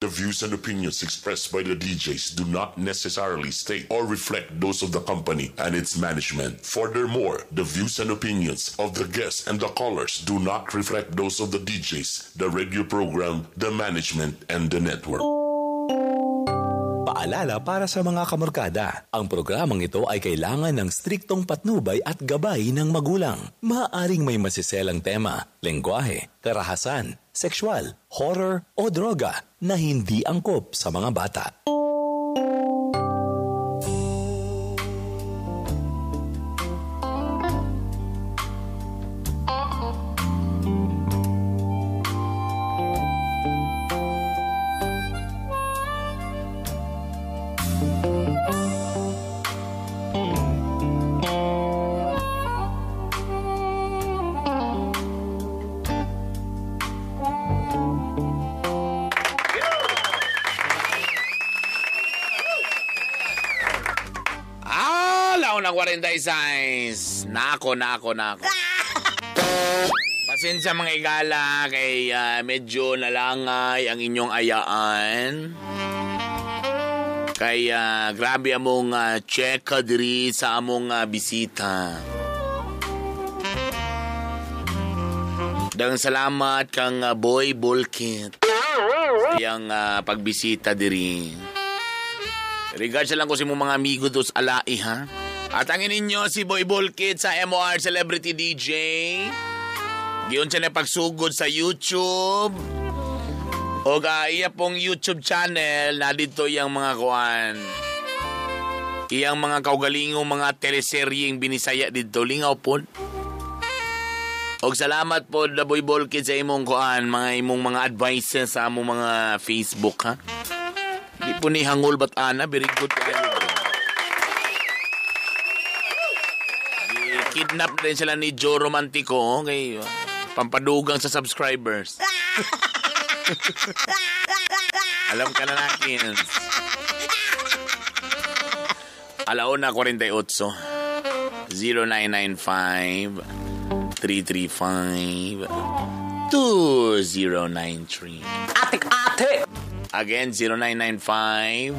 The views and opinions expressed by the DJs do not necessarily state or reflect those of the company and its management. Furthermore, the views and opinions of the guests and the callers do not reflect those of the DJs, the radio program, the management, and the network. Paalala para sa mga kamorkada, ang programang ito ay kailangan ng striktong patnubay at gabay ng magulang. Maaaring may masiselang tema, lengguwahe, karahasan, sexual, horror o droga na hindi angkop sa mga bata. Ah, launa 46. Nako, nako, nako. Pasensya mga igala kay medyo nalangay ang inyong ayaan. Kay grabe among check diri sa among bisita. Daghang salamat kang Boy Bulkit sa iyang pagbisita diri. Regards lang ko sa imong mga amigo dos alai, ha? At ang ninyo si Boy Bulkit sa MOR Celebrity DJ. Giyon siya na pagsugod sa YouTube. O iya pong YouTube channel na dito iyang mga kuan. Iyang mga kaugalingong mga teleseryeng binisaya dito. Lingaw po. Og salamat po na Boy Bulkit sa imong kuan, mga imong mga advices sa among mga Facebook, ha? Di po ni hangol ba't ana, very good kayo. Kidnap din sila ni Joe Romantico, okay? Pampadugang sa subscribers. Alam ka na natin. Alauna 48. 0995 335 2093. Ate, ate! Again, 0995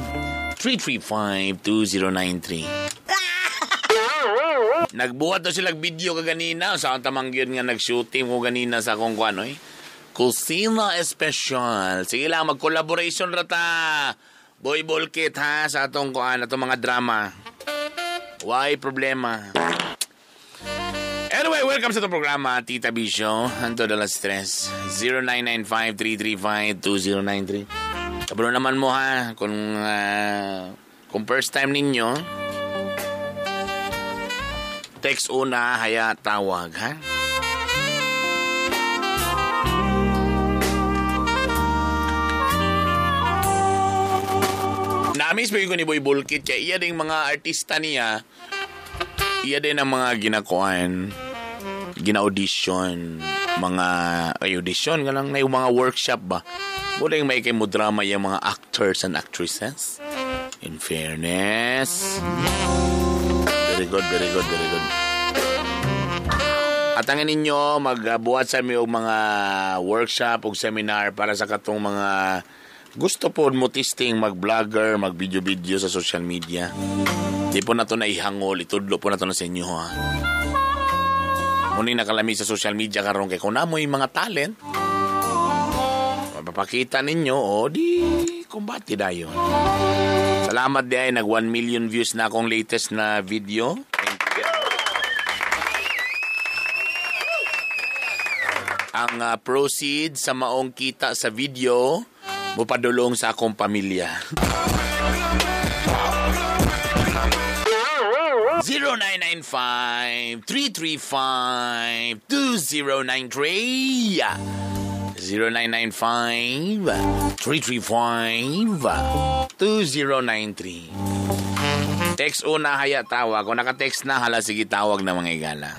335 2093. Nagbuhat to silang video kaganina. Sa akong tamang yun nga nag-shooting ko ganina sa akong kuano eh. Kusina Espesyal. Sige lang, mag-collaboration rata. Boy Bulkit ha, sa atong kuan, atong mga drama. Why problema? Anyway, welcome sa itong programa, Tita B Show. Anto de las Tres. 0995-335-2093. Kabalo naman mo ha, kung first time ninyo, text una, haya tawag, ha? Namiss pa yun ko ni Boy Bulkit, kaya iya din mga artista niya, iya din ang mga ginakuan, gina-audition, mga, ay audition, ganang na yung mga workshop ba? Muna yung may kay mo drama yung mga actors and actresses. In fairness. Very good, very good, very good. At ang ninyo, magbuhat sa mi og mga workshop o seminar para sa katong mga gusto po mo testing, mag-vlogger, mag-video-video sa social media. Di po na ito naihangol, itudlo po na ito na sa inyo, ha. Muna yung nakalami sa social media karon kay kung namoy mga talent, mapapakita ninyo, o di kumbati dayon. Salamat di ay, nag 1 million views na akong latest na video. Thank you. Ang proceeds sa maong kita sa video, mupadulong sa akong pamilya. 0995 335 2093. 0995 335 2093. Text una, haya tawag. Kung naka-text na, hala sige tawag na mga igala.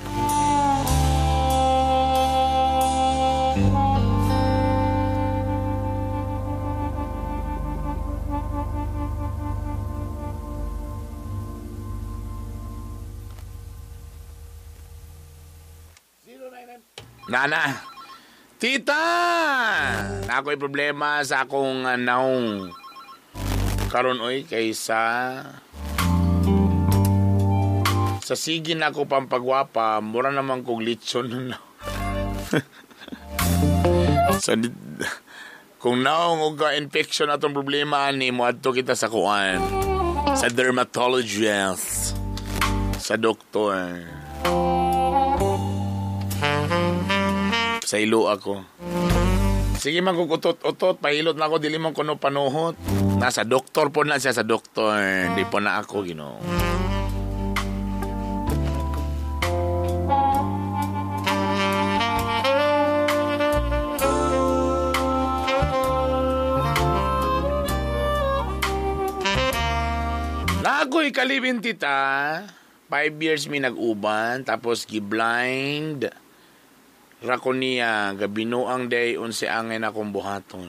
Nana, Tita! Ako'y problema sa akong naong karon oy kaysa sa sige na ako pampagwapa, mura naman kog litson na. So, kung naong og infection atong problema ani, moadto kita sa kuan, sa dermatologist, sa doktor. Sa ilo ako. Sige man kung utot-utot, pahilot na ako, dili man kuno panuhot. Nasa doktor po na siya, sa doktor. Di po na ako, Ginoo. Nako'y kalibin, tita. 5 years mi nag-uban, tapos gi-blind. Rako niya, gabinuang day, unsi angay na akong buhaton.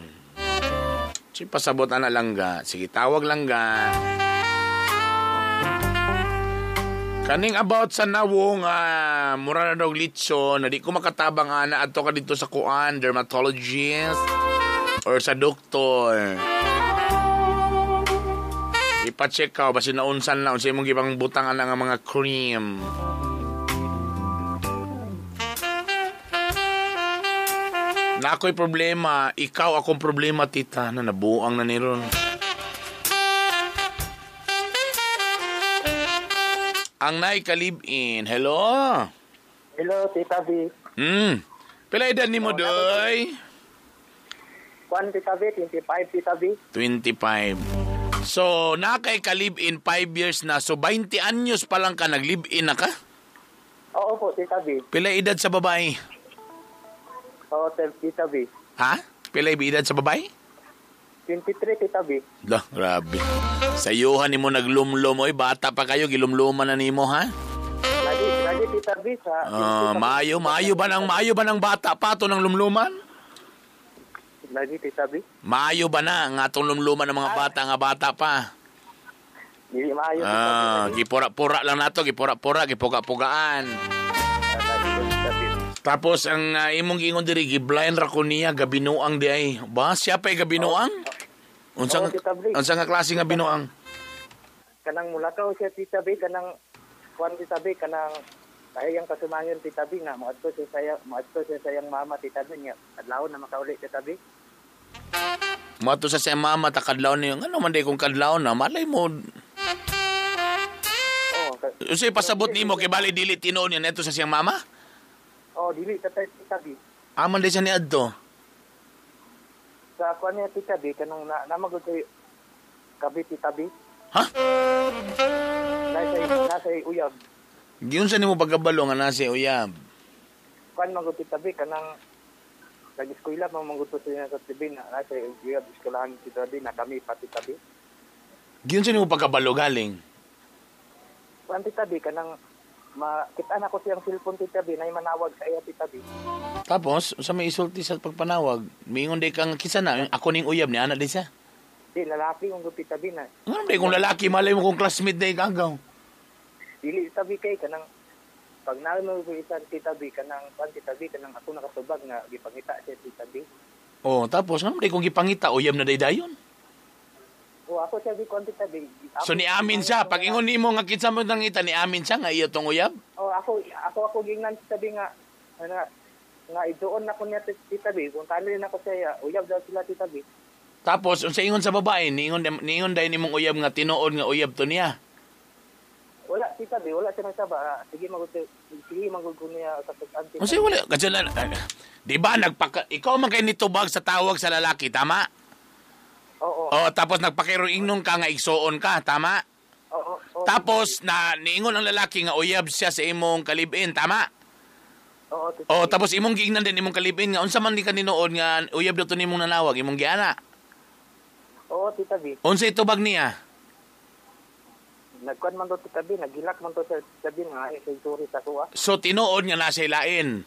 Si pasabot ana langga. Sige, tawag langga. Kaning about sa nawong, mura na daw litson, na di ko makatabang ana, adto ka dito sa kuan, dermatologist, or sa doktor. Ipa-check ka, basta naunsan na, unsa imong gibang butang ana nga mga cream. Na ako'y problema, ikaw akong problema, tita, na nabuang na niron. Ang naikalib-in. Hello? Hello, Tita B. Pila edad ni mo, doy? Kwan, Tita B, 25, Tita B. 25. So, nakay ka-live-in 5 years na. So, 20 anyos pa lang ka, nag-live-in na ka? Oo po, Tita B. Pila edad sa babae? Oo, Tita B. Ha? Pila edad sa babae? 23, Tita B. Lah, grabe. Sayuhan ni mo naglumlum. Oy, bata pa kayo, gilumluman na nimo, ha? Lagi, Tita B. Sa, maayo ba ng bata pa to ng lumluman? Lagi, Tita B. Maayo ba na nga itong lumluman ng mga bata nga bata pa? Hindi maayo, Tita B. Gipura-pura lang nato, gipura-pura, gipuga-pugaan. Tapos ang imong giingon diri, giblind ra ko niya, gabinuang di ay. Ba, siya pa'y gabinuang? Unsa nga klase nga binuang? Kanang mulakaw siya, Tita B, kanang kuan, Tita B, kanang kayang kasumangon, Tita B, nga moadto siya sayang mama, Tita B, nga adlaw na makauli, Tita B. Moadto sa siyang mama, ta kadlaw niyo. Ano man day kung kadlaw na, malay mo. Oh, unsay pasabot nimo kay bali dili tinuon niya neto sa siyang mama? Oh, dili Tita B. Aman day siya ni adto. Sa kuan niya, Tita B, kanang namagod kay kabi, Tita B. Ha? Nasa uyab. Giunsa nimo pagkabalo nga nasa uyab? Kuan magud, Tita B, kanang nag-eskwela pa manggod to siya sa TV na nasa uyab eskwelahan, Tita B, na kami pa, Tita B. Giunsa nimo pagkabalo galing? Kuan, Tita B, kanang makita na ko siyang cellphone, Tita B, na manawag sa iya, Tita B. Tapos, sa may isulti sa pagpanawag, miingon day kang kisa na, ako ning uyab ni anak di siya. Di, lalaki kung Tita B na. Ano day kung lalaki, malay mo kung classmate day kagaw. Dili, Tita B, kay kanang pag naman mo isa, Tita B, kanang kuan, Tita B, kanang ako nakasubag nga gipangita siya, Tita B. Oh, tapos ano day kung gipangita, uyab na day dayon. Oh, ako siya di kuan, Tita B. So niamin siya, pag ingon nimo nga kinsa mo nangita, niamin siya nga iya tong uyab? Oh, ako gingnan, Tita B, nga nga iduon na ko niya, Tita B, kung tali na ko siya, uyab daw sila, Tita B. Tapos unsa ingon sa babae, niingon day nimong uyab nga tinuod nga uyab to niya. Wala, Tita B, wala siya nagsaba. Sige magud ko niya sa pag-an. Unsa wala kadyalan? Di ba nagpaka ikaw man kay nitubag sa tawag sa lalaki, tama? Oo. Oh, tapos nagpakiroingnon ka nga igsuon ka, tama? Oo. Tapos na niingon ang lalaki nga uyab siya sa imong kalibin, tama? Oo. Oh, tapos imong giingnan din imong kalibin nga unsa man di ka ninuod nga uyab daw to nimong nanawag, imong giana. Oo, Tita B. Unsay tubag niya? Nagkuan man to, Tita B, nagilak man to sa Tita B nga ay sa kuha. So tinuod nga nasa ilain.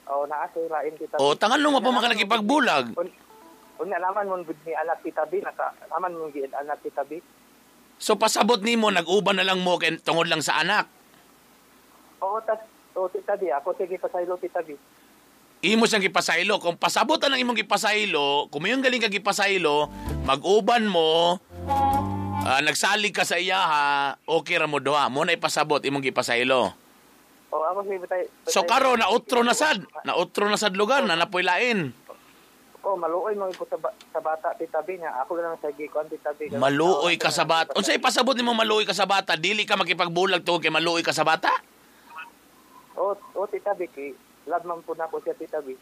Oo, naa sa ilain, Tita B. Oh, tangan mo pa makanakipagbulаг. Unya naman mo ni anak, Tita B, naka naman mo gi anak, Tita B. So pasabot nimo nag-uban na lang mo kay tungod lang sa anak. Oo, tas oh, Tita B, ako sige pasaylo, Tita B. Imo siyang gipasaylo. Kung pasabotan ang imong gipasaylo, kung mayong galing ka gipasaylo, mag-uban mo, nagsalig ka sa iya ha, okay ra mo duha. Mo na ipasabot imong gipasaylo. O ako si bitay. So karon na otro na sad, na otro na sad lugar na napoy lain. Oh, maluoy mo ko sa bata Tita B niya. Ako lang sa gikuan Tita B. Maluoy ka sa bata. Unsay ipasabot nimo maluoy ka sa bata? Dili ka makipagbulag tungod kay maluoy ka sa bata? Oh, oh Tita B kay love man po na ako siya Tita B.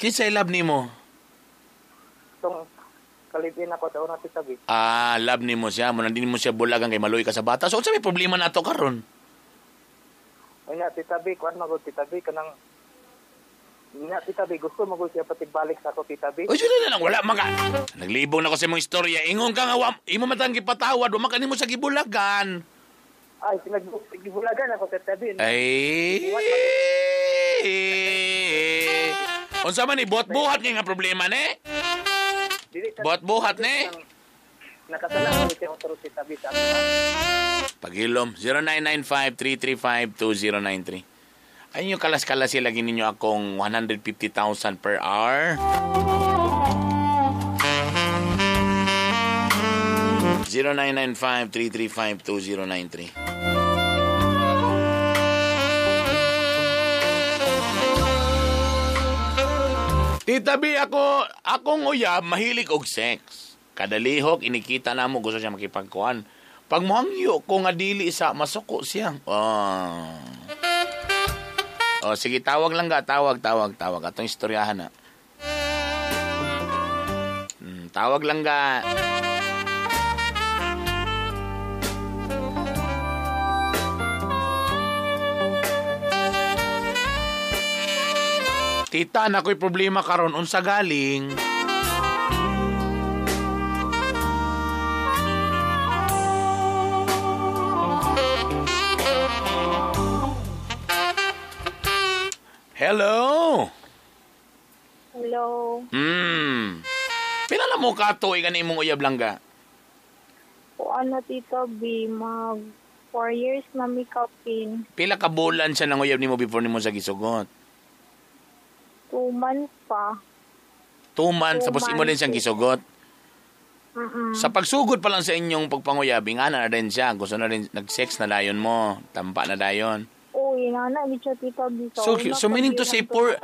Kinsay love nimo? Tong kalibin ako sa una Tita B. Ah, love nimo siya. Mo nandini mo siya bulagan kay maluoy ka sa bata. So unsa may problema nato karon? Unya Tita B, kuan magud Tita B kanang Nya Tita B, gusto mo siya patigbalik sa ako Tita B. Uy, na lang wala man ka. Naglibong na ko sa imong istorya. Ingon ka nga wa imo man tang gipatawad, wa man kanimo sa gibulagan. Ay, gibulagan ako Tita B. Ay. Unsa man ni buhat-buhat nga problema ni? Buhat-buhat ni? Nakasala ko siya otro Tita B sa ako. Pagilom 0995-335-2093. Ayun yung kalas-kalas sila lagi ninyo akong 150,000 per hour. 0995-335-2093. Tita B, ako, akong uyab, mahilig og sex. Kadalihok, inikita na mo, gusto siya makipagkuhan. Pag muhangyo ko nga dili sa, masuko siya. Oh. Oh, sige, tawag lang ga. Tawag. Atong istoryahan na. Tawag lang ga. Tita, nako'y problema karon unsa galing? Hello. Hello. Pila na mo ka tuig ani imong uyab langga? Kuan na Tita B, mag 4 years na mi kapin. Pila ka bulan siya nang uyab nimo before nimo sa gisugot? 2 months pa. 2 months, tapos imo din siyang gisugot? Mm-mm. Sa pagsugod pa lang sa inyong pagpanguyab, ingana na rin siya. Gusto na rin, nag-sex na dayon mo. Tampa na dayon. Oo, inana, di siya Tita B. So, so meaning to say, 4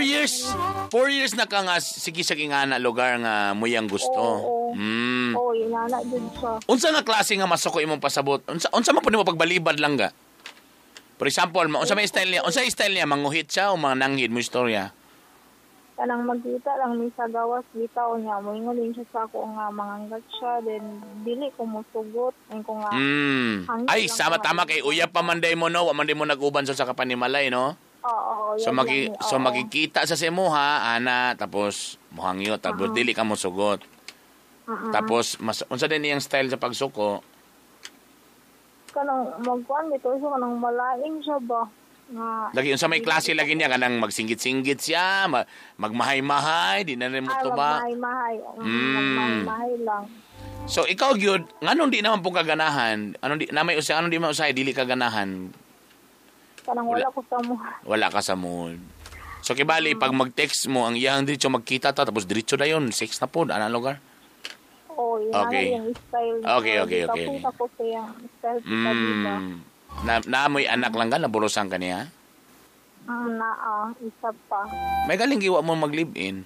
years, 4 years na ka nga, sige sa ingana lugar nga muyang gusto. Oo, oo, inana din siya. Unsa nga klase nga masuko imong pasabot? Unsa man po nimo pagbalibad lang ga? For example, unsa may style niya? Unsa style niya? Manguhit siya o mananghid mo istorya? Kanang magkita lang mi sa gawas bitaw niya, moingon din siya sa ako nga manganggat siya, then dili ko mosugot, ko nga. Ay, sama-tama kay uyab pa man day mo no, wa man day mo nag-uban sa kapanimalay no. Oo, so so makikita sa imuha ana, tapos mohangyo, tapos dili ka mosugot. Tapos mas unsa din iyang style sa pagsuko? Kanang magkuan bitaw siya, kanang malaing siya ba? Lagi unsa may klase lagi niya kanang magsinggit-singgit siya, magmahay-mahay, di na rin mo tuba. Magmahay-mahay. Magmahay-mahay lang. So ikaw gyud, nganong di naman pong kaganahan? Anong di na may usa, anong di man usahay dili kaganahan? Kanang wala ko sa mood. Wala ka sa mood. So kibali pag mag-text mo ang iyang diretso magkita ta tapos diretso dayon, sex na pod ana lugar. Oh, okay. Yung style. Okay. Tapos yung style. Na mo'y anak lang ka, naburusan ka niya? Naa, isa pa. May galing giwa mo mag-live-in?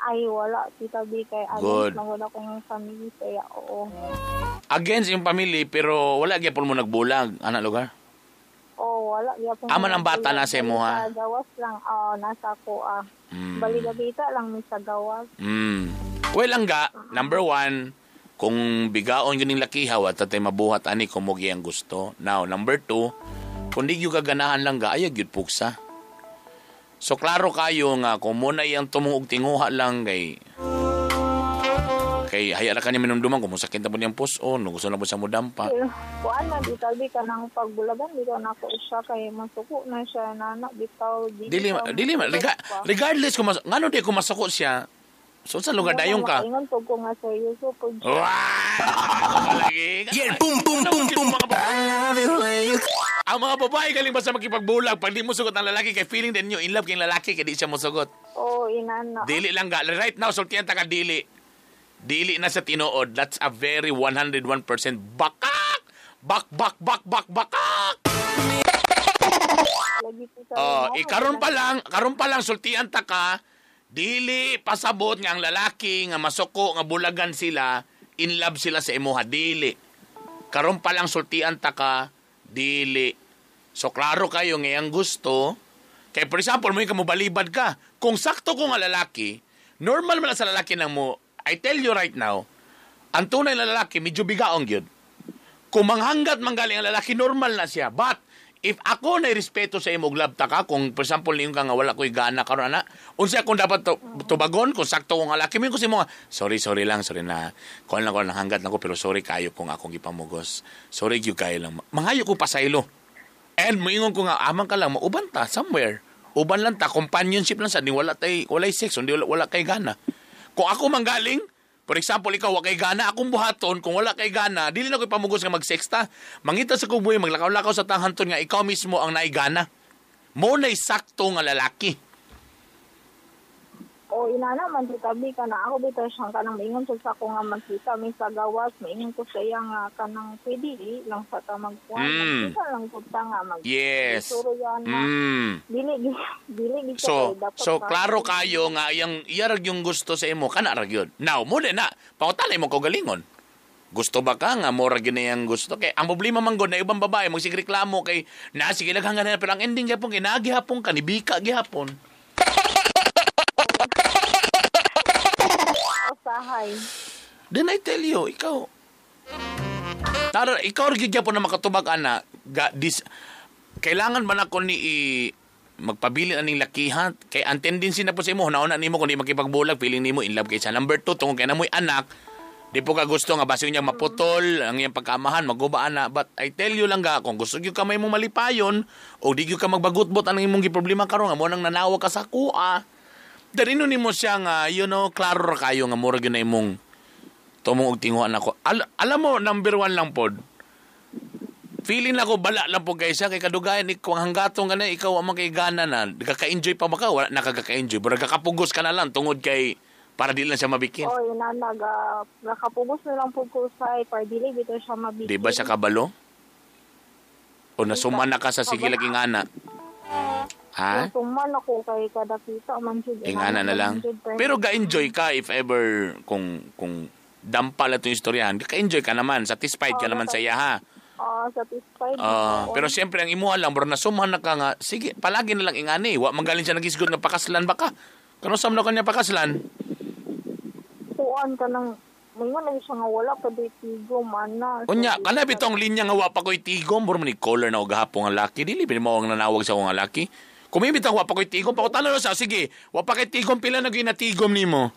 Ay, wala, Tita B. Kay good. Against na wala kong family kaya, oo. Against yung family, pero wala gyapon mo nagbulag, anak lugar? Oo, wala gyapon. Aman ang bata na sa imo, ha? Sa gawas lang, oo, nasa ko, ah. Baligabita lang mi sa gawas. Well, angga, number one, kung bigaon yun yung lakihaw at tatay mabuhat ani kung mugi ang gusto. Now, number 2, kung di yun kaganahan lang ga, ayag yun puksa. So, klaro kayo nga, kung muna iyang tumuog tinguha lang kay hayara ka niya minumduman, kung musakit na po niyang puso, no, gusto na po siya mudampa. Kuan na, bitaw di ka nang pagbulagan, bitaw na ako siya, kay masuko na siya, nanak, bitaw. Dili, regardless, kung ngano di kung masuko siya, so, sa lugar dayong ka? Ingon po ko nga seryoso po. Wow! Yeah, boom, boom, boom, boom. I love it when you... Ang mga babae galing basta makipagbulag pag di mo sugot ang lalaki kay feeling din nyo in love kay lalaki kay di siya mosugot. Oh, inana. Dili lang ga. Right now sultihan ta ka dili. Dili na sa tinuod. That's a very 101% bakak. Bak bak bak bak bakak. Lagi tita. Oh, karon pa lang sultian ta ka. Dili pasabot nga ang lalaki nga masuko nga bulagan sila, in love sila sa imuha dili. Karon pa lang sultian ta ka. Dili. So, klaro kayo ngayang gusto. Kaya, for example, mo yung kamubalibad ka. Kung sakto ko nga lalaki, normal man lang sa lalaki nang mo, I tell you right now, ang tunay na lalaki, medyo bigaong yun. Kung manghanggat manggaling ang lalaki, normal na siya. But, if ako na respeto sa imong love ta ka, kung for example, niyon ka nga wala ko'y gana karon ana, unsa akong dapat tubagon kung sakto ko nga lalaki, mo ko si mo nga, sorry lang, sorry na, kuan lang ko, nahanggat na ko, pero sorry kayo kung akong gipamugos. Sorry gyud kayo lang. Mangayo ko pasaylo. And moingon ko nga, amang ka lang, mauban ta somewhere. Uban lang ta, companionship lang sa, di wala tay, walay sex, hindi wala kay gana. Kung ako manggaling, for example, ikaw, wa kay gana, akong buhaton, kung wala kay gana, dili na ko ipamugos nga mag-sex ta. Mangita sa kubuhi, maglakaw-lakaw sa tanghanton nga, ikaw mismo ang naigana. Mo na'y sakto nga lalaki. O, inana man, tita B, kana ako bitaw siyang kanang maingon sa ako nga magkita, may sa gawas, maingon ko sa iya nga kanang pwede lang sa ta magkuhan. Magkita lang ko ta nga mag. Yes. Suro yan na. Dili, dili. So, so klaro kayo nga iyang iyarag yung gusto sa imo, kana rag yun. Now, muna na, pangutanay mo kaugalingon. Gusto ba ka nga mura gyud na iyang gusto? Kay ang problema man gud na ibang babae magsigreklamo kay na sige lang hanggan na pero ang ending gyapon kay nagihapon ka nibika gihapon. Usahay. Then I tell you, ikaw tara, ikaw ra gyud gyapon na makatubag ana, this kailangan man ako ni magpabilin aning lakihan kay ang tendency na po sa imo hunauna nimo kung di makipagbulag feeling nimo in love kay siya. Number 2, tungod kay namoy anak, di po ka gusto nga basi niya maputol ang iyang pagkamahan, maguba ana. But I tell you lang ga, kung gusto gyud ka may mong malipayon o di gyud ka magbagutbot ang imong giproblema karon nga mo nang nanawag ka sa kuha, darino nimo siya nga, you know, klaro ra kayo nga mura gyud na imong tumong og tinguan nako. Alam mo, number 1 lang pod. Feeling nako bala lang po kay siya kay kadugayan ikaw hanggatong kana ikaw ang kay gana na nagaka-enjoy pa ba ka? Wala nakaka-enjoy. Murag kakapugos ka na lang tungod kay para di lang siya mabikin. Oy, na nakapugos na lang pug ko say para dili bitaw siya mabikin. Di ba siya kabalo? O nasuman na ka sa sige lagi ngana? Ha? Nasuman ako kay kada kita man jud. Ingana na lang. Pero ga-enjoy ka if ever kung dampa la itong istoryahan, ka-enjoy ka naman, satisfied ka naman sa iya ha. Satisfied. Pero siyempre ang imuha lang, bro, nasuman na ka nga, sige, palagi na lang ingani. Wa manggaling siya nagisgod nga pakaslan ba ka? Kano sam na kanya pakaslan? Kuan ka nang, mingon na siya nga wala pa di tigom, ana. Unya, kana bitong linya nga wa pa ko'y tigom, bro, ni caller na og gahapon nga laki, dili mo ang nanawag sa akong nga laki. Kung may bitang wa pa ko'y tigom, pakutano sa, sige, wa pa kay tigom, pila na ginatigom nimo.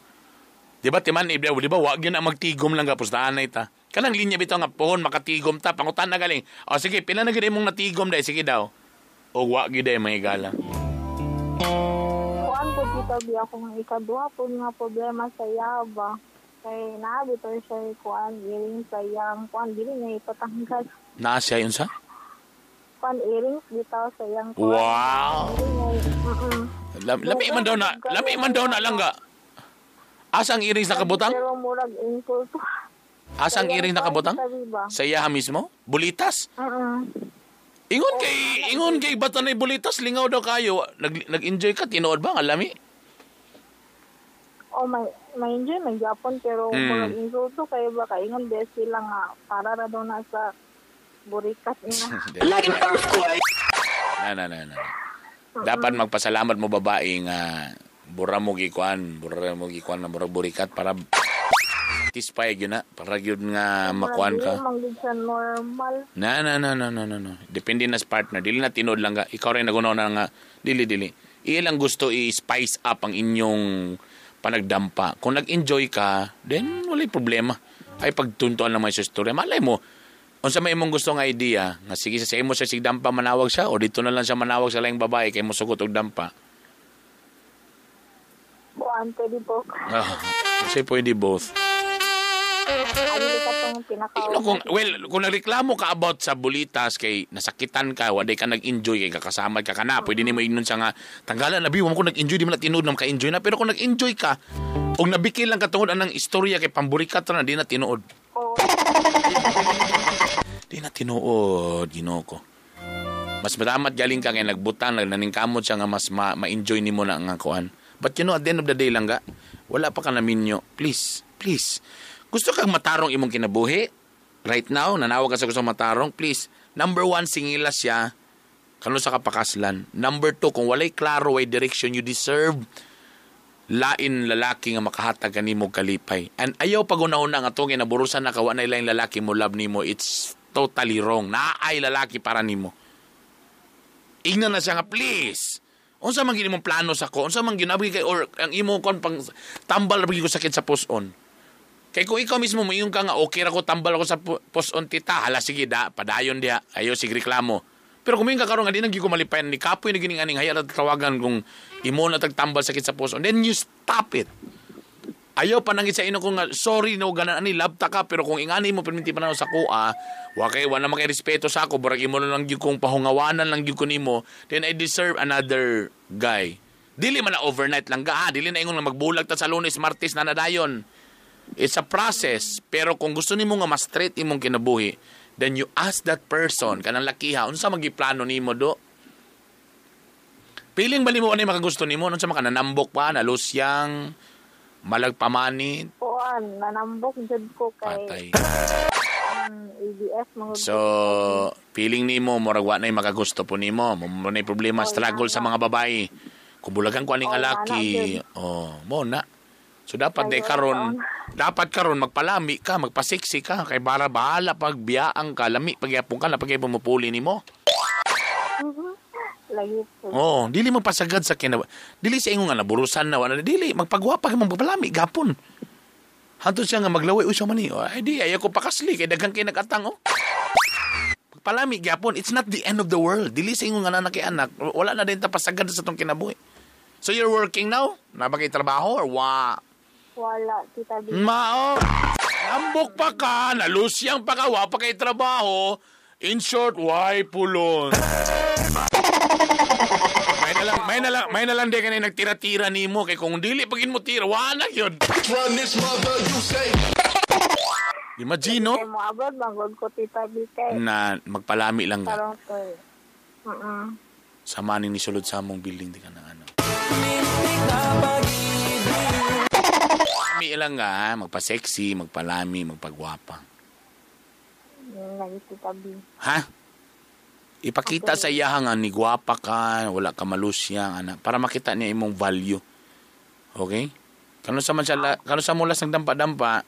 Di ba, timan, di ba, wa gyud na magtigom lang ka, pustahanay ta. Kanang linya bitaw nga pohon makatigom ta, pangutan na galing. O sige, pila na gyud imong natigom dai, sige daw. O wa gyud ay may gala. Kuan ko tita bi akong ikaduha po nga problema sa yaba. Kay naa bitaw siya kuan earrings sa iyang kuan dili niya ipatanggal. Naa siya yun sa? Kuan earrings bitaw sa iyang kuan. Wow. Lami man daw na, lami man daw na lang ga. Asang earrings nakabutang? Pero murag insulto. Asang earrings nakabutang? Sa iya mismo? Bulitas? Ingon kay bata na bulitas, lingaw daw kayo. Nag-enjoy ka, tinuod ba? Ang lami? Oh, may enjoy, may Japon, pero murag insulto kayo ba? Kaingon best sila nga, para ra daw na sa burikat ina. Like an earthquake! Na. Dapat magpasalamat mo babae nga bura mo gikuan na murag burikat para satisfy gyud na, para gyud nga makuan ka. Normal. Na. Depende na sa partner. Dili na tinuod lang ga. Ikaw rin nagunaw na nga dili. Iya lang gusto i-spice up ang inyong panagdampa. Kung nag-enjoy ka, then walay problema. Ay pagtuntuan lang may istorya. Malay mo, unsa may imong gusto nga idea, nga sige sa imo siya sigdampa manawag siya o dito na lang siya manawag sa laing babae kay mosugot og dampa. Buan, pwede both. Kasi pwede both. Ano ka tong pinaka. Ino kung well, kung nagreklamo ka about sa bulitas kay nasakitan ka, waday ka nag-enjoy kay kakasama ka kana, pwede nimo ingnon siya nga tanggalan na bi, wa mo ko nag-enjoy, di man na tinuod na maka-enjoy na, pero kung nag-enjoy ka og nabikil lang ka tungod anang istorya kay pamburikat ra na di na tinuod. Oh. Di na tinuod, Ginoo ko. Mas matamat galing ka kay nagbutang, naningkamot siya nga mas ma-enjoy nimo na ang kuan. But you know, at the end of the day lang ga, wala pa ka naminyo. Please, please. Gusto kang matarong imong kinabuhi? Right now, nanawag ka sa gusto matarong, please. Number 1, singila siya. Kano sa kapakaslan. Number 2, kung walay klaro way direction, you deserve lain lalaki nga makahatag kanimo kalipay. And ayaw pagunahuna nga itong ginaburusan na kawa na ilang lalaki mo love nimo, it's totally wrong. Naay lalaki para nimo. Ingnan na siya nga, please. Unsa man gini mong plano sa ko? Unsa man ginabi kay or ang imo kon pang tambal ra ko sakit sa post-on. Kay kung ikaw mismo moingon ka nga okay ra ko tambal ako sa post-on tita, hala sige da, padayon diha, ayo sige reklamo. Pero kung moingon ka karon nga di na gyud ko malipayan ni kapoy na gining aning haya ra tawagan kung imo na tagtambal sakit sa post-on, then you stop it. Ayaw pa nangit sa ino ko nga sorry no ganan ani love ta ka, pero kung ingani mo perminti pa na sa kuha, wa kay wa na makay respeto sa ako, barag imo na lang gyud kong pahungawanan lang gyud ko nimo, then I deserve another guy. Dili man na overnight lang ga, ha? Dili na ingon nga magbulag ta sa Lunes, Martes na nadayon. It's a process, pero kung gusto nimo nga mas straight imong kinabuhi, then you ask that person kanang lakiha, unsa man giplano nimo do? Piling ba nimo anay makagusto nimo, unsa man ka nanambok pa, nalusyang, malagpamanit? Kuan, nanambok jud ko kay patay. ABS mga. So, feeling nimo murag wa nay makagusto po nimo, mo nay problema, struggle sa mga babae. Kubulagan ko aning alaki. Oh, mo na. So dapat day karon, dapat karon magpalami ka, magpasiksi ka kay para bahala pag biyaang ka, lami pagyapon ka na pag pumupuli nimo. Lagi po. Oh, dili magpasagad sa kina. Dili sa ingon nga naburusan na wala dili magpagwapa kay magpalami gapon. Hantod siya nga maglaway uy siya man ni. Ay di ayaw ko pakasli kay daghang kay nagatang oh. Magpalami gyapon, it's not the end of the world. Dili sa ingon nga anak kay anak, wala na din ta pasagad sa tong kinabuhi. So you're working now? Naa ba kay trabaho or wa? Wala, Tita B. Mao. Nambok pa ka, nalusyang pa ka, wa pa kay trabaho. In short, why pulon? May na lang di ka na nagtira-tira nimo kay kung dili pagin mo tira, wa na yun. Run this mother, you say. Imagine, no? Kay mo abroad magod ko Tita B kay Na magpalami lang ka. karong to. Sama ni sulod sa among building di ka na ano. Palami lang ka, ha? Magpa-sexy, magpalami, magpagwapa. Lagi Tita B. Ha? Ipakita sa iya nga ni gwapa ka, wala ka malusyang, anak, para makita niya imong value. Okay? Kano sa man siya, kano sa mulas nagdampa-dampa?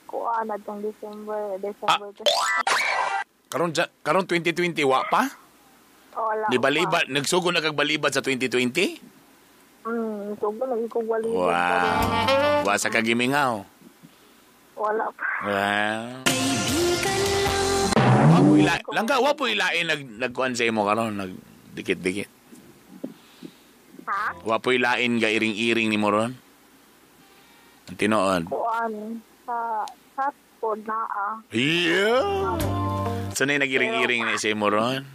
Kuha na tong December. Karon 2020 wa pa? Wala. Di balibad, nagsugo na kag balibad sa 2020? Sugo na kog balibad. Wow. Wa sa kagimingaw. Wala pa. Wow. Langga, wa po ilain nagkuan sa imo karon, nagdikit-dikit. Ha? Wa po ilain ga iring-iring nimo ron. Ang tinuod. Kuan sa chat po naa. Yeah. So na nag-iring-iring na sa imo ron?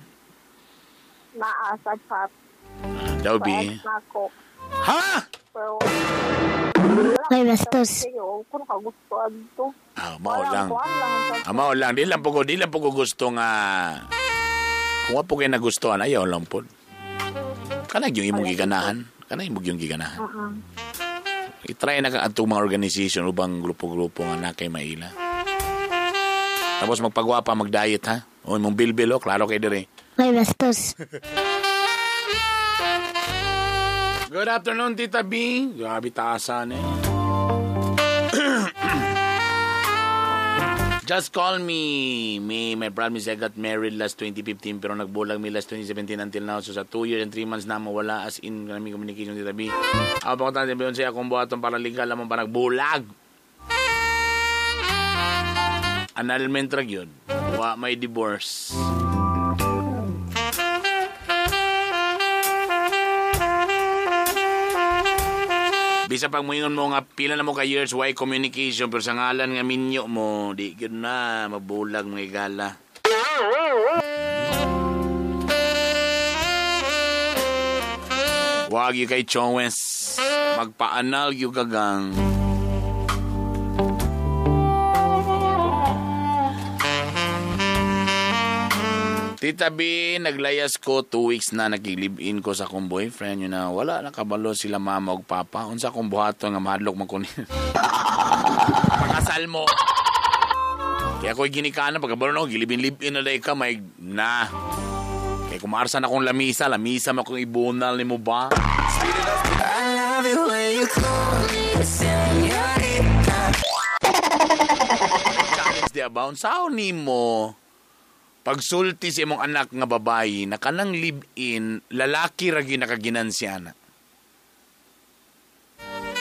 Naa sa chat. Daw bi. Ha? Pero Ay, bastos. Kung kagusto adto. Ah, mao lang. Ah, mao lang. Di lang po ko gusto nga. Kung wa po kayo nagustuhan, ayaw lang po. Kanag yung imong giganahan. Kanag imong yung giganahan. I-try na ka atong mga organization ubang grupo-grupo nga na kay maila. Tapos magpagwapa, mag-diet ha. O imong bilbil, oh, klaro kay dire. Ay, bastos. Good afternoon, Tita B. Grabe taasan eh. Just call me. Me, my problem is I got married last 2015 pero nagbulag mi last 2017 until now. So sa 2 years and 3 months na mawala as in kami communication, Tita B. Ako pa ko tayo, siya akong buhaton para legal lamang pa nagbulag. Annulment ra gyud. Wa may divorce. Bisa pag muingon mo nga pila na mo ka years why communication pero sa ngalan nga minyo mo di gyud na mabulag mga igala. Wag yu kay Chowes. Magpaanal yu gagang. Tita B, naglayas ko 2 weeks na nakilib-in ko sa akong boyfriend. Yun na, wala nakabalo sila mama og papa. Unsa akong buhaton nga mahadlok man ko ni. Pakasal mo. Kaya ako'y ginikanan, pagkabalo na ako, gilibin-libin na day ka, may na. Kaya kumaarsan akong lamisa, lamisa mo akong ibunal ni mo ba? Challenge di about, sao ni mo pagsulti sa imong anak nga babayi na kanang live-in, lalaki ra gyud nakaginansiya na.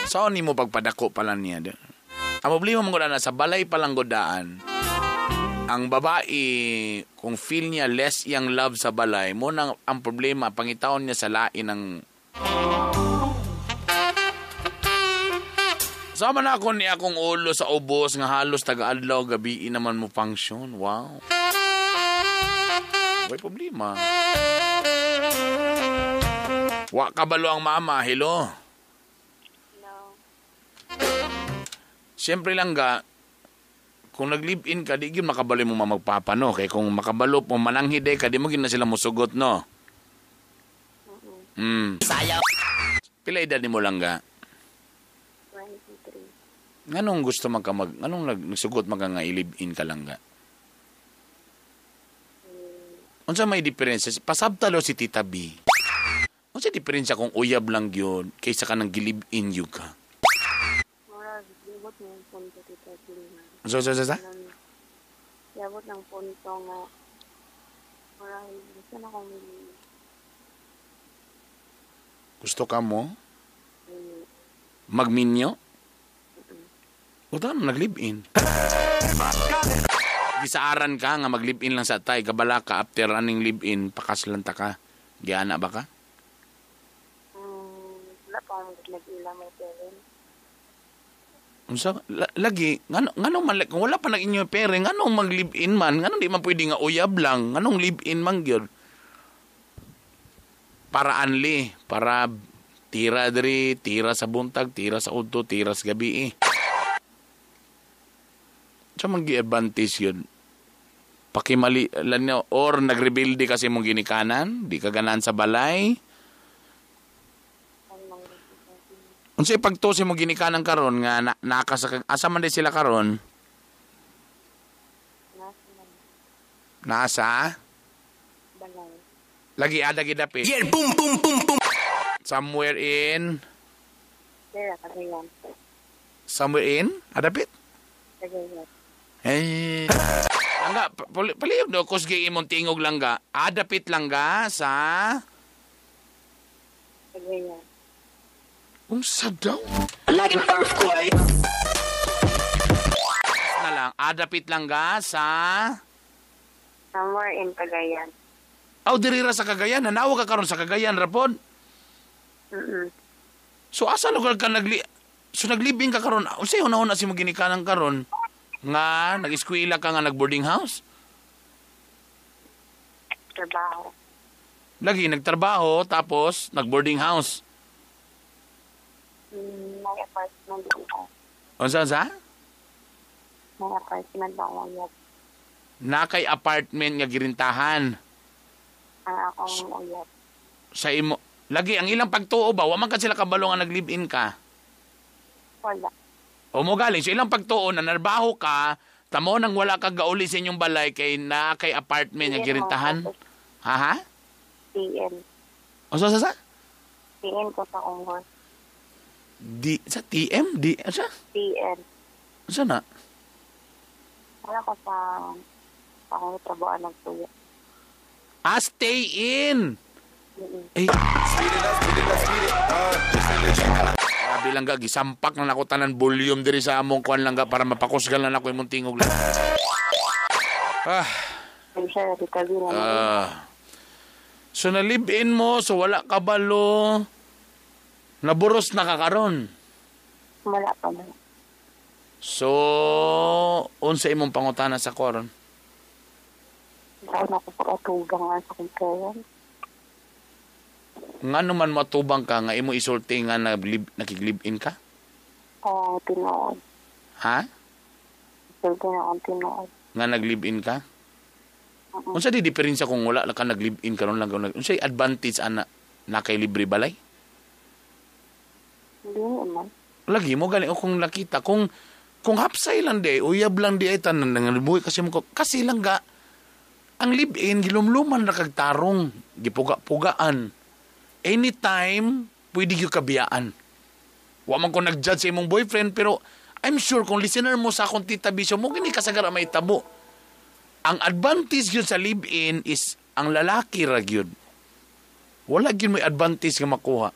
Sao ni mo pagpadako pala niya? Ang problema mo na sa balay palang godaan, ang babae, kung feel niya less iyang love sa balay, mo nang ang problema, pangitaon niya sa lain ng... Sama na ako ni akong ulo sa ubos nga halos taga-adlaw, gabi naman mo function. Wow. May problema. Wa kabalo ang mama. Hello. Hello. Siyempre lang ga, kung nag-live-in ka, di gyud makabalo mo magpapa, no? Kaya kung makabalo mo mananghide ka, di mo gyud na sila musugot, no? Mm. Sayaw. Pila edad nimo lang ga? 23. Nganong gusto man ka nganong nagsugot man ka nga i-live-in ka lang ga? Unsa may diferensya? Pasabtalo si Tita B. Unsa diferensya kung uyab lang gyud kaysa ka nang gi-live-in gyud ka? Mura, libot ng punto, Tita B. Unsa? Libot ng punto nga. Mura, gusto na akong mili. Gusto ka mo? Magminyo? O tama, nag-live-in. Gisaaran ka nga mag-live-in lang sa tay. Kabala ka after aning live-in, pakaslan ta ka. Giana ba ka? Wala pa akong nag-ila may parent. Unsa lagi ngano man kung wala pa nag inyo parent, nganong mag-live-in man, nganong di man pwede nga uyab lang, nganong live-in man gyud? Para anli, para tira diri, tira sa buntag, tira sa udto, tira sa gabi eh. Sa man gi-advantage yun? Pakimali lang or nagrebelde kasi mong ginikanan, di ka ganahan sa balay. Unsay pagtusi mo ginikanan karon nga naka sa asa man di sila karon? Nasa balay. Lagi ada gidapit. Yeah, boom boom boom boom. Somewhere in Sira Cagayan. Somewhere in adapit? Cagayan. Eh, langga, palihog do, kusgi imong tingog langga. Adapit langga sa... Cagayan. Unsa daw? Like an earthquake. Na lang, adapit langga sa... Somewhere in Cagayan. Aw, dirira sa Cagayan. Nanawa ka karon sa Cagayan, rapod. Mm-mm. So, asa lugar ka So, naglibing ka karon. Unsay una-una si mo ginikanan karon? Nga, nag-eskwela ka nga nag-boarding house? Trabaho. Lagi, nagtrabaho, tapos nag-boarding house. May apartment ako. Unsa? May apartment ako uyab. Na kay apartment nga girintahan. Ang akong uyab. Sa imo. Lagi, ang ilang pagtuo ba, wa man ka sila kabalo nga nag-live-in ka? Wala. O mo galing, so ilang pagtuo na narbaho ka, tamo nang wala ka gauli sa inyong balay kay na kay apartment nga girintahan. Ha ha? TN. Unsa sa? TN ko sa akong work. D sa TM D sa? TN. Unsa na? Wala ko sa akong trabaho nagtuyo. Ah, stay in. Mm-mm. Eh. Grabe lang ga, gisampak na nako tanan volume diri sa among kuan lang ga para mapakusgan na nako imong tingog lang. Ah. So na live-in mo, so wala kabalo. Naburos na ka karon. Wala pa man. So, unsa imong pangutana sa koron? Saan ako pag-atubang nga sa akong parents? Ngano man matubang ka nga imo isulti nga nakig-live-in ka? Oo, tinuod. Ha? Isulti na akong tinuod. Nga nag-live-in ka? Unsa di diferensya kung wala ka nag-live-in karon lang unsa advantage ana na kay libre balay? Hindi naman. Lagi mo gani o kung nakita kung hapsay lang di uyab lang di ay tanan nangabuhi kasi mo kasi lang ga ang live-in gilumluman ra kag tarong gipuga-pugaan. Anytime pwede gyud kabiyaan. Wa man ko nag-judge sa imong boyfriend pero I'm sure kung listener mo sa akong Tita Bisyo mo gini kasagara may tabo. Ang advantage gyud sa live-in is ang lalaki ra gyud. Wala gyud may advantage nga makuha.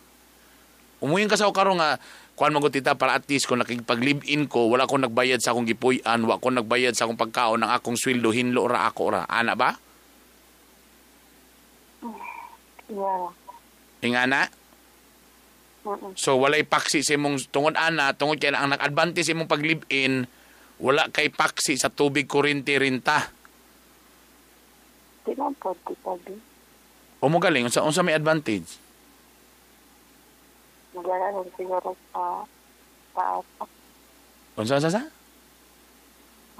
Umuyin ka sa karon nga kuan man ko tita para at least kung nakipag-live-in ko wala ko nagbayad sa akong gipuy-an, wa ko nagbayad sa akong pagkaon, ang akong sweldo hinlo ra ako ra. Ana ba? Yeah. Ingana? So walay paksi sa imong tungod ana, tungod kay ang nag-advantage sa imong pag-live-in, wala kay paksi sa tubig, kuryente, renta. Di man po, Tita B. O mo galing, unsa may advantage? Maglalaro siguro sa paasa. Unsa sa?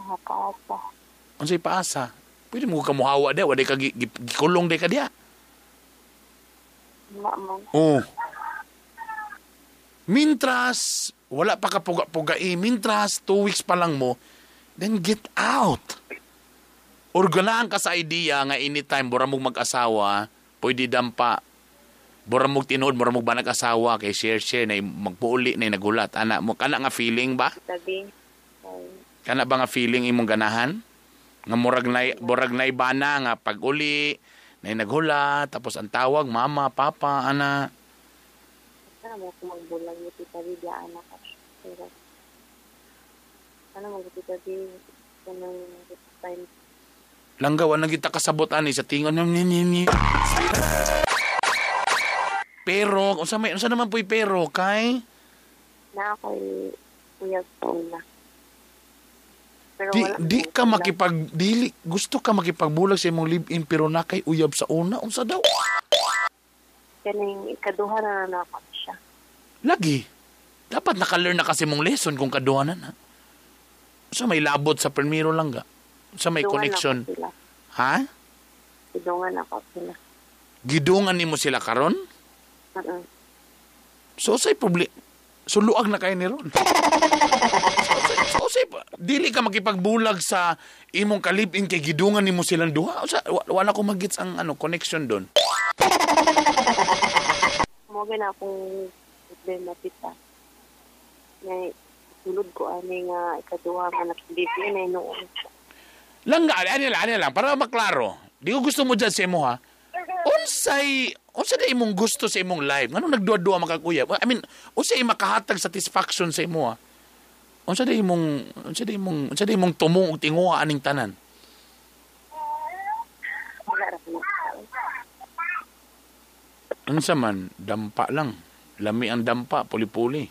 Mga paasa. Unsay paasa? Pwede mo ka muhawa dia, wala ka gikulong di ka dia. Wala man. Oh. Mintras, wala pa ka puga-puga eh. Mintras, 2 weeks pa lang mo, then get out. Or ganaan ka sa idea nga anytime, bura mong mag-asawa, pwede dampa. Bura mong tinuod, bura mong ba nag-asawa, kay share-share, na magpuuli, na nagulat. Ana, mo, kana nga feeling ba? Tabi. Kana ba nga feeling imong ganahan? Nga murag nay bana nga pag-uli, na naghulat, tapos ang tawag, mama, papa, ana. Sana mo kung magbulag yung Tita B, di anak ka. Pero, sana mo Tita B, kanang time. Langga, wala kita kasabot ani sa tingon. Pero, unsa naman po'y pero, kay? Na ako'y uyag po na. Pero di, wala, di ka makipag, dili, gusto ka makipagbulag sa imong live-in, pero na kay uyab sa una, unsa daw? Kaning ikaduha na na ako siya. Lagi. Dapat naka-learn na kasi mong lesson kung kaduha na na. Unsa may labot sa primero lang ga? Sa may Gidungan connection. Ha? Gidungan ako sila. Gidungan nimo sila karon? Uh-uh. So say problema. So luag na kayo ni ron. So say dili ka makipagbulag sa imong kalib-in kay gidungan nimo silang duha. Usa wala ko magits ang ano connection doon. Mo gana akong problema tita. Nay sulod ko ani nga ikaduha nga nakibibin ay noon. Langga, ani lang, para maklaro. Di ko gusto mo dyan sa imo, ha? Unsay na imong gusto sa imong life? Nganong nagduwa-duwa makakuyab? I mean, unsay makahatag satisfaction sa imo, ha? Unsa di imong tumong og tinguha aning tanan? Unsa man, dampa lang. Lami ang dampa, puli-puli.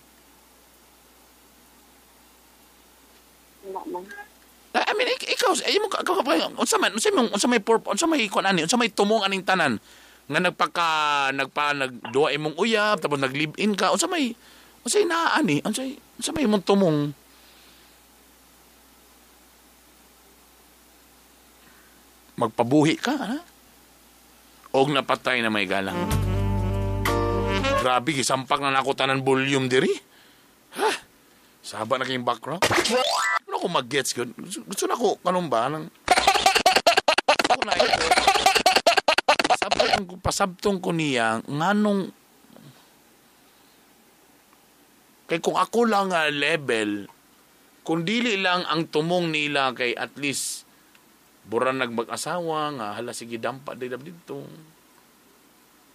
Wala man. I mean, ikaw, unsa may purpose, unsa may kuan ani, unsa may tumong aning tanan nga nagduwa imong uyab tapos nag-live-in ka, unsa may naa ani, unsa may imong tumong? Magpabuhi ka, ha? Og napatay na may galang. Grabe, gisampak na nako tanan volume diri. Ha? Saba na kayong background. Ano ko mag-gets yun? Gusto na ko, kanong ba? Nang... Pasabtong ko niya, nganong... Kay kung ako lang level, kung dili lang ang tumong nila kay at least buran nagmag-asawa, nga hala sige dampa dito.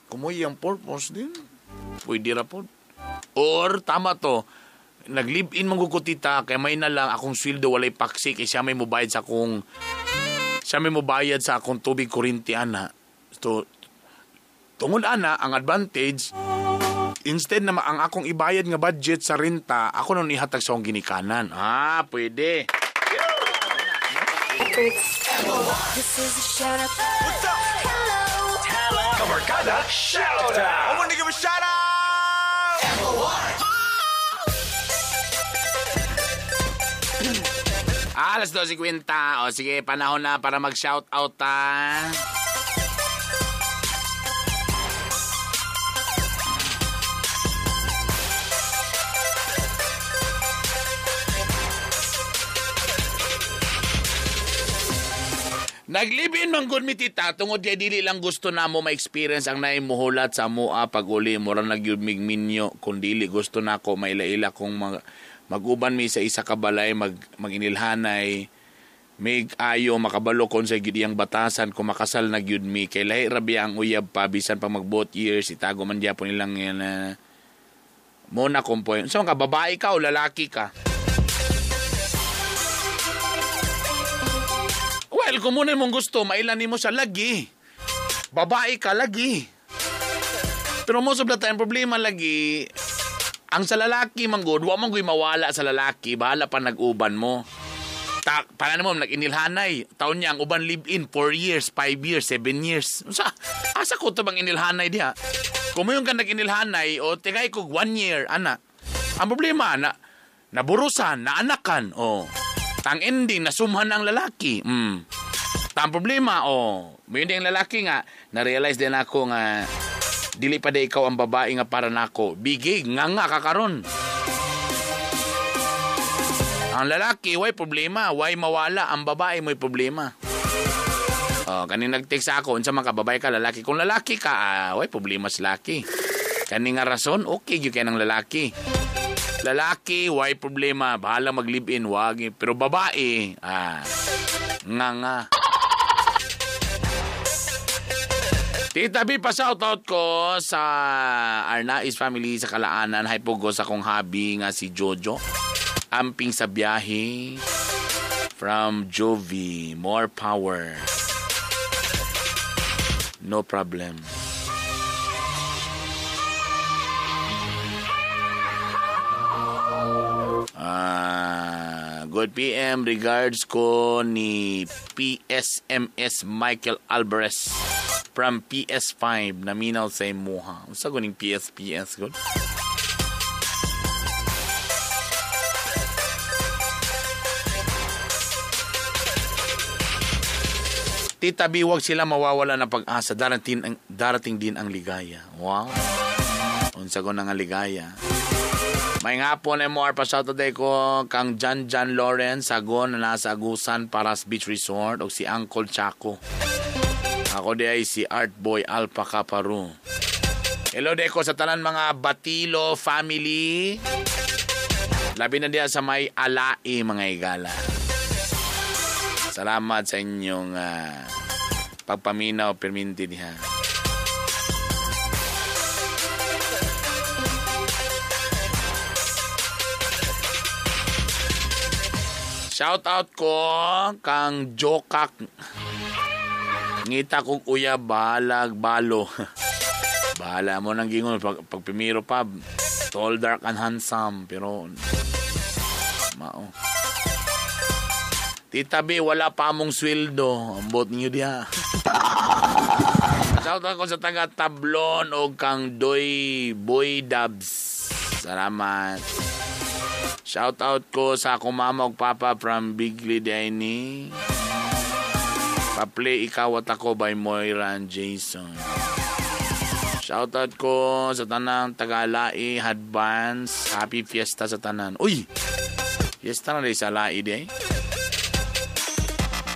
Kumoy ang purpose din. Pwede ra po. Or, tama to, nag-live-in manggukutita, kaya may na lang akong sweldo walay paksi, kaya siya may mubayad sa akong tubig kuryente, ana. So, tungod ana, ang advantage, Instead na ang akong ibayad nga budget sa renta, ako nang ihatag sa akong ginikanan. Ah, pwede. This is a shout out. What's up? Hello. Hello. Kabarkada shout out. I want to give a shout out. MOR. Alas 2:50. O sige, panahon na para mag-shout out ta. Naglibin man gud mi tita tungod kay dili lang gusto namo ma-experience ang naay muhulat sa mua pag uli mura nagyud mig minyo kun dili gusto nako maila-ila kung mag-uban mi sa isa ka balay maginilhanay mig ayo makabalo kon sa gyud iyang batasan kung makasal na gyud mi kay lahi ra biya ang uyab pa bisan pa mag both years itago man gyapon nilang yan mo na kung point. So ka babae ka o lalaki ka? Well, kung muna mong gusto, mailan mo siya lagi. Babae ka lagi. Pero most of the time, problema lagi, ang sa lalaki, manggod, wa man mawala sa lalaki, bahala pa nag-uban mo. Para naman, nag-inilhanay. Taon niya, ang uban live-in, 4 years, 5 years, 7 years. Sa, asa ko ito bang inilhanay diha? Kung mo yung ka nag-inilhanay, o tigay ko 1 year, ana. Ang problema, na, naburusan, naanakan, o. Tang ending, nasumhan ang lalaki. Tang problema, oh. May hindi ang lalaki nga, na-realize din ako nga, dili pa di ikaw ang babae nga para nako. Bigig, nga nga kakaron. Ang lalaki, way problema. Way mawala. Ang babae, may problema. Oh, kaning nag-text ako, unsa man ka, babae ka, lalaki. Kung lalaki ka, way problema sa lalaki. Kaning nga rason, okay, yun kaya ng lalaki. Lalaki, why problema? Bahala mag-live-in, wag. Pero babae, nga nga. Tita B, pa-shoutout ko sa Arnaiz family sa Kalaanan. Hi po go sa kong hobby nga si Jojo. Amping sa biyahe. From Jovi. More power. No problem. Good PM, regards ko ni PSMS Michael Alvarez from PS5 na minaw sa imuha. Unsa ko ning PSPS ko? Tita B, wag sila mawawala ng pag-asa. Darating din ang ligaya. Wow. Unsa ko na nga ligaya. May hapon, MOR, pa Saturday ko kang John John Lawrence Sagon na nasa Agusan Paras Beach Resort o si Uncle Chaco. Ako di ay si Art Boy Alpha Kaparu. Hello deko sa tanan mga Batilo family. Labi na diya sa may alai mga igala. Salamat sa inyong pagpaminaw perminti diha. Shout out ko kang Jokak. Ngita kong uya balag balo. Bahala mo nang gingon pag pimiro pa. Tall, dark and handsome pero mao. Tita B, wala pa among sweldo. Ambot ninyo diha. Shout out ko sa taga Tablon o kang Doy Boy Dubs. Salamat. Shout out ko sa akong mama ug papa from Bigli Daini. Pa-play Ikaw at Ako by Moira and Jason. Shout out ko sa tanang Tagalai Advance. Happy Fiesta sa tanan. Uy! Fiesta na rin sa Lai di.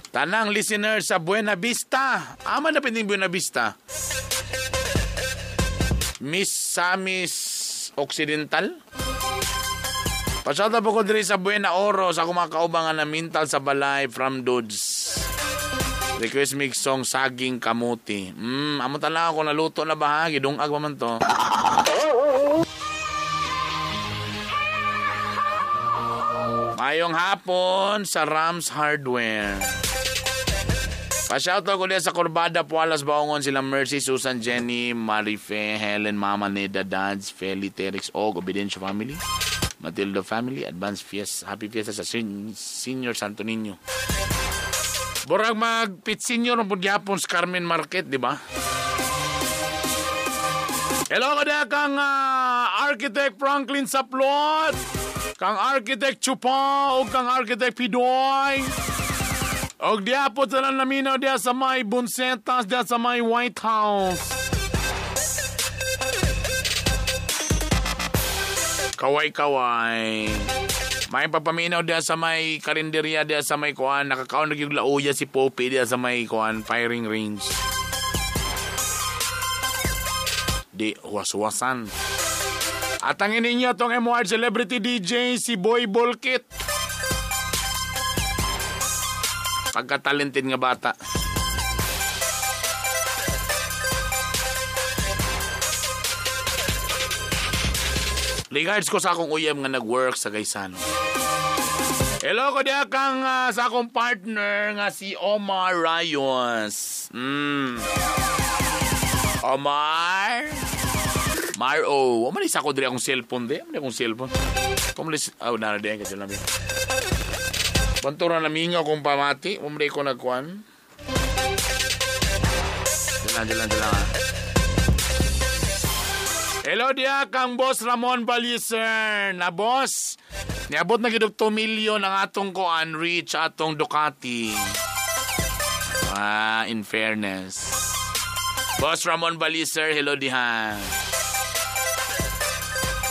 Tanang listener sa Buena Vista. Ama na pining Buena Vista. Miss Samis Occidental. Pasada po ko diri sa Buena Oro sa akong mga kaubangan na mintal sa balay from Dudes. Request mix song Saging Kamuti. Amo tala ako naluto na ba ha? Gidungag pa man to. Mayong hapon sa Rams Hardware. Pa-shoutout ko diya sa Corbada, Pualas, Baongon, sila Mercy, Susan, Jenny, Marife, Helen, Mama, Neda, Dads, Feli, Terix, Og, Obediencio Family, Matilda Family, Advance Fiesta, Happy Fiesta sa Senior Santo Niño. Borag mag-pit senior ang pugyapon sa Carmen Market, di ba? Hello ka diya kang Architect Franklin Saplot, kang Architect Chupa, o kang Architect Pidoy. Og diya po tanan naminaw diya sa may Bunsetas, diya sa may White House. Kaway-kaway. May papaminaw diya sa may karinderya, diya sa may kuan. Nakakaon na yung lauya si Poppy diya sa may kuan, firing range. Di, huwas-huwasan. At ang ninyo tong MOR Celebrity DJ, si Boy Bolkit. Pagka-talented nga bata. Regards ko sa akong uyab nga nag-work sa Gaisano. Hello ko diya kang sa akong partner nga si Omar Rayos. Omar? Maro. Omar, isa ko diri akong cellphone di. Omar akong cellphone. Kumulis, oh, nara di. Kasi lang. Bantura na mingaw kung pamati. Umri ko nagkuan. Dalang. Hello diya kang Boss Ramon Baliser. Na boss, niabot na gidog 2 million ang atong kuan reach atong Ducati. Ah, in fairness. Boss Ramon Baliser, hello diha.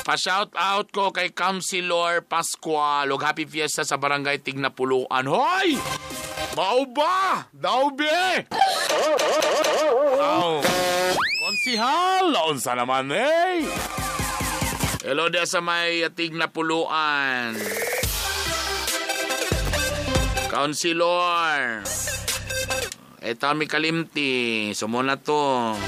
Pa-shout out ko kay Councilor Pascual og happy fiesta sa Barangay Tignapuluan. Hoy! Mao ba? Daw be! Oh. Konsihal! Unsa naman eh! Hello diya sa may Tignapuluan. Councilor! Eto mi kalimti. Sumuna to.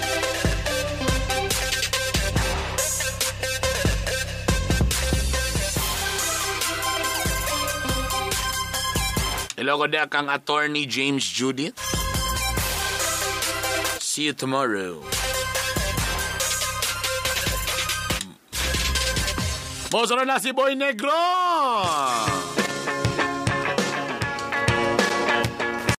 Hello ko diya kang Attorney James Judith. See you tomorrow. Bosoro na si Boy Negro!